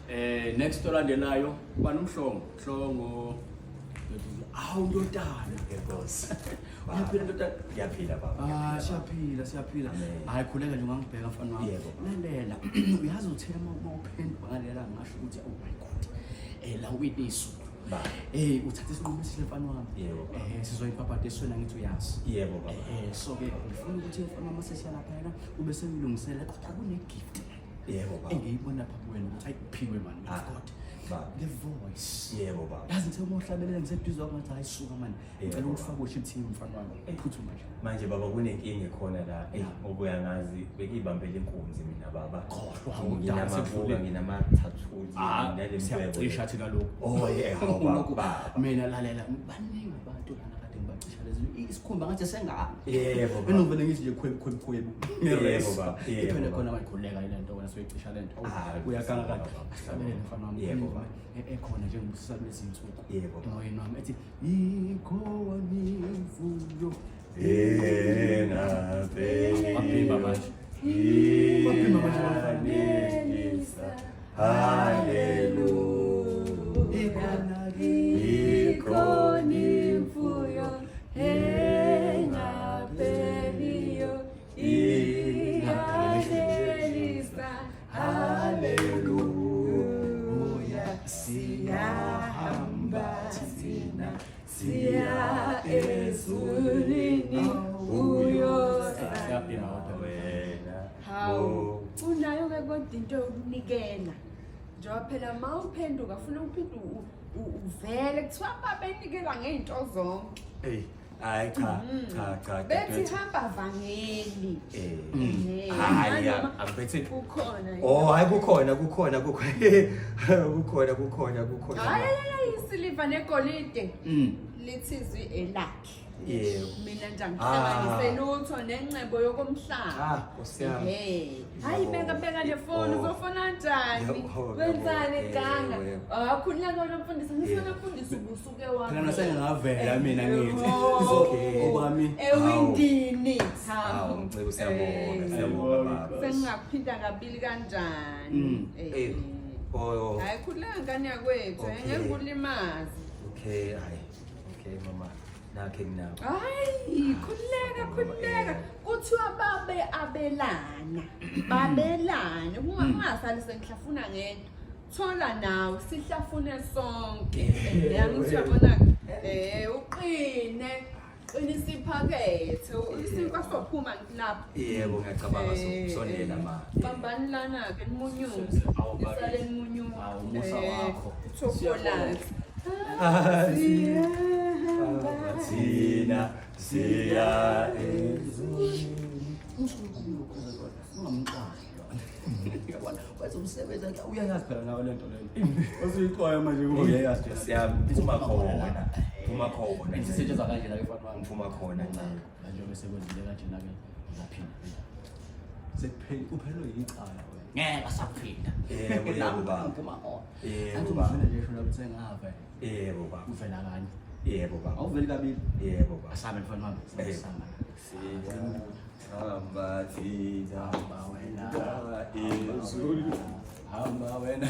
Next olandelayo ubani uMhlongo? Mhlongo. Awu ndodana. Nkosi. Uyaphila ndodana? Ngiyaphila baba. Ah, siyaphila, siyaphila. Amen. Hayi khuleka nje ungangibheka mfana wami. Yebo. Lalela. Uyazi uthe uma uphenduka ngalela ngasho ukuthi oh my God. La witness. Baba. Uthatha isinqumo esihle mfana wami. Yebo, baba. Sizoyibhabhada esweni angithi uyazi. Yebo baba. So ke ngifuna ukuthi mfana wami sesiya laphayana ube sengilungisela kodwa kune gift Yebo baba. engiyibona lapha kuwena ukuthi ayiphiwe man Ah, of God. baba. The voice. Yebo baba. Yazi ngithe uma uhlabelela ngiseduze kwakho ngathi hayi suka mani. Yebo, Ngicela baba. ukufaka worship team mfana wami. Phuthuma nje. Manje baba kunenkinga ekhona la. Ey ngoba ngazi bekuyibambela inkunzi mina baba. Khohlwa, kudala Nginamabuka sekudlule. nginama-tattoos Ah, nale siyacisha thina lokhu. Oh yeah, hawu, baba, Lokhu, baba. Mina lalela baningi abantu lana kade ngibacisha lezi isikhumba ngathi sengami. Yebo, baba. Mina ngivele ngithi nje khwebu khwebu khwebu. Yebo, baba. Yebo, Iphele baba. khona mayikhuleka ile nto wena soyicisha le nto. Ah, Uyaganga kade. baba. Asihlabelele mfana wami. Yebo, baba. Ekhona njengobusisa kulezi insuku. Yebo, baba. Emoyeni wami ethi ikhona imfuyo. Waphimba manje. Waphimba manje mfana. Hallelujah. Ikhona Ikhona imfuyo engapheliyo iyanelisa. Haleluya siyahamba thina Siya ezulwini uyosa. Wena. Hawu, unayo ke kodwa into yokunikela. Njengoba phela uma uphenduka funa uphinde uvele kuthiwa babenikela ngey'nto zonke. Ey, hayi cha, cha cha. Bethi dadewethu. hamba vangeli. Eh. Hayi, angiphethe. Kukhona. Oh, hayi kukhona, kukhona, kukhona. Kukhona, kukhona, kukhona. Hayi hayi hayi isiliva negolide. Lithi izwi elakhe. Yebo. Mina nje angihlanganise lutho nengcebo yokomhlaba. Ah, Nkosi yami. Ehhe. Hayi beka beka le phone Oh. uzofona kanjani? Yebo, Wenzani yebo, ganga? yebo. Ah khululeka wena mfundisi, ngisona mfundisi ubusuke wami. Phela nasengingavela mina ngithi. Okay. Okwami. Ewindini. Hawu, ngicela siyabonga, Eh. siyabonga baba. Sengingaphinda kabili kanjani? Eh. Oh. Hayi khululeka ngane yakwethu, Okay. ngeke ngikulimaze. Okay, hayi. Okay mama, nakhe nginako. Hayi, khululeka khululeka. Kuthiwa babe abelana. Babelane. Kungasali sengihlafuna ngento. Thola nawe sihlafune sonke. Ngithi uyabona uqine. Qinisa iphakethe. Isinkwa sophuma lapha. Yebo, ngiyacabanga sokusondela ma. Bambani lana ke nimunyuke. Awu, babe. Nisale nimunyuke. Awu, umusa wakho. Chocolate. Thina siya ezulwini. Ungamxwayi. Uyabona, wenza umsebenzi akhe uyayazi phela nawe lento leyo. Usuyixwaya manje uyayazi nje. Siyaphuma khona. Phuma khona. Isetshenzwa kanjena ke mfana wami. Ngiphuma khona nje. Manje bese kwenzile kanjena ke ngizaphinda. Sekupheli uphelwe yicala wena. Ngeke asaphinda. Yebo, yebo, baba. Ngiphuma khona. Yebo, Angithi baba. ungivela nje shona ukuthi sengave. Yebo baba. Uvela kanye. Yebo baba. Awuveli kabili. Yebo baba. Asambe mfana wami. Eh. Samba. Siyahamba thina Hamba wena. ezulwini. Hamba wena.